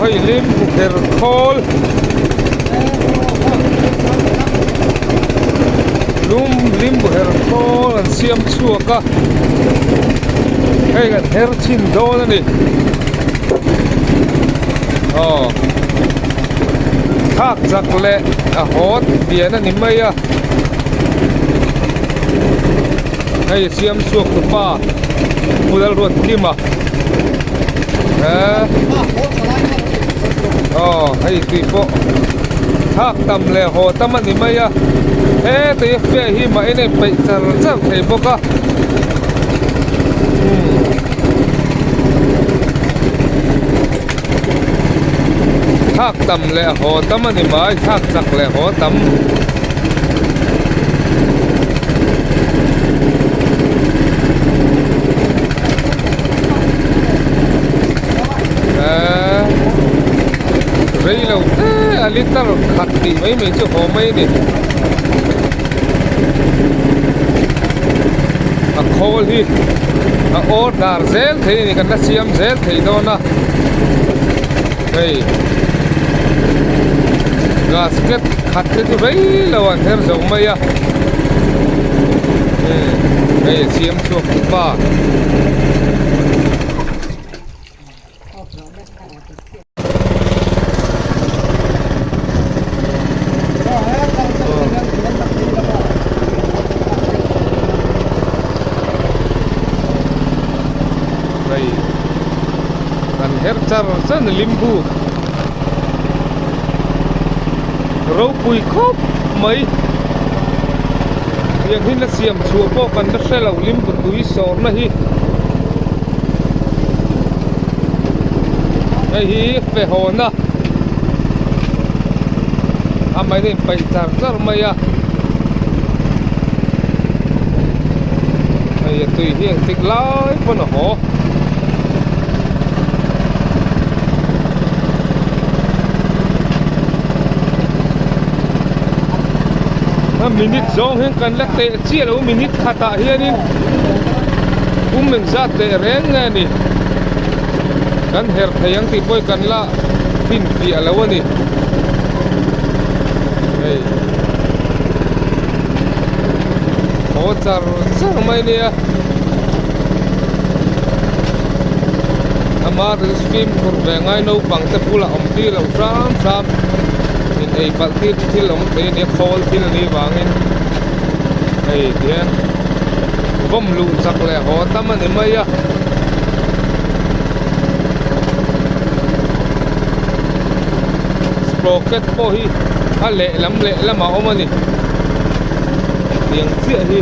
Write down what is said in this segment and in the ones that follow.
Hei limbu her khawl lum limbu her khawl an siam chhuak a hei kan her chhin dawn a ni aw thlak chak leh a hawt lian a ni mai a hei siam chhuak tu pa Pu Lalruatkima he aw hei tui pawh thlak tam leh haw tam a ni mai a he tui a fiah hi mah in a inpeih char char thei bawk a umm thlak tam leh haw tam a ni mai thlak chak leh haw tam. Eee rei lo te a litre khat tih mai mai chu haw mai a ni a khawl hi a order zel thei a ni kan la siam zel thei dawn a hei gasket khat te chu rei lo an her zo mai a hei a siam chhuak pa. Hei an her char char a limbu ropui khawp mai tiang hi la siam chhuah pawh kan la hre lo limbu tui sawrna hi hei hi fehawna amah in a inpeih char char mai a hei a tui hi engtik lai pawn a haw. A minute zawng hian kan la teh chiah lo minute khatah hianin pum engzat teh reng nge ni kan herh thei ang tih pawh hi kan la finfiah lo a ni hei haw char char mai nia ama fimkhur ve ngai naupang te bulah awm tir lo hram hram in ei palh tir thil awm thei ania khawl thil a nih vangin hei tihian vawm luh chak leh haw tam a ni mai a. Sprocket pawh hi a lehlam lehlam a awm a ni tiang chiah hi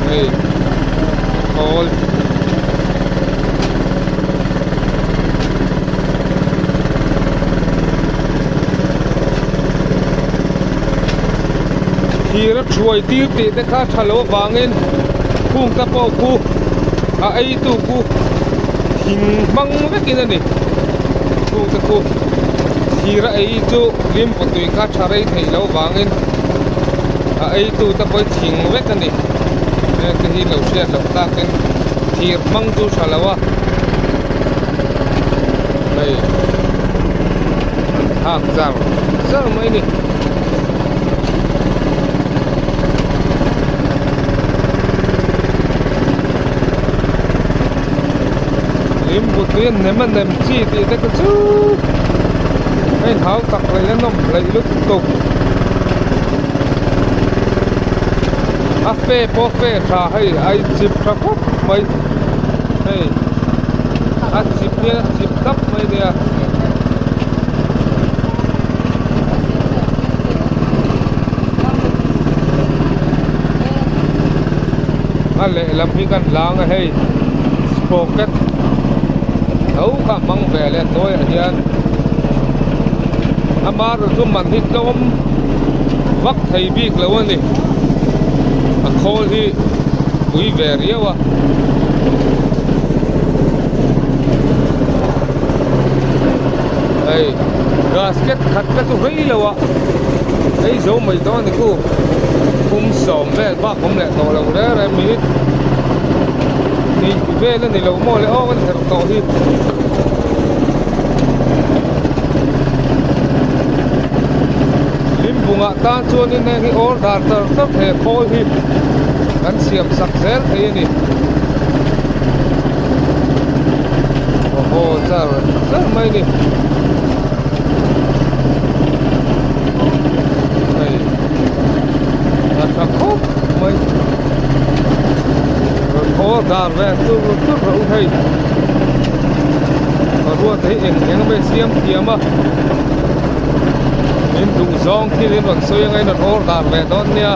hei khawl. Thir a thuai tir tih te kha tha lo avangin khung te pawh khu a ei tu khu thing hmang vekin a ni khung te khu thir a ei chu lim pawtui kha tha rei theih loh avangin a ei tu te pawh hi thing vek a ni heng te hi lo hriat loh takin thir hmang chu tha lo a hei an thlak zar zar mai a ni. Limbu tui a nem a nem chi tih te kha chu a inhau tak leh a nawm hleih lutuk a fe pawh fe tha hei a inchip tha khawp mai hei a chip hian a chip tap mai nia. A lehlam hi kan lang a hei sprocket tho kha a hmang ve leh a hnuaiah hian ama erawh chu man hi tlawm vak thei bik lo a ni a khawl hi pui ve riau a. Hei gasket khat ka chu rei lo a ei zo mai dawn a ni khu kum sawm vel bak awm leh tawh lo reng reng minute hnih vel a ni lo maw le aw kan herh tawh hi. Tlabungah tan chuanin heng hi order char char he khawl hi kan siam sak zel thei a ni. Aw char char mai a ni. Hei a tha khawp mai. Rawn order ve tur tur rawh u hei. Ruata hi eng eng emaw siam thiam a. In duh zawng thil in rawn sawi anga in rawn order ve dawn nia.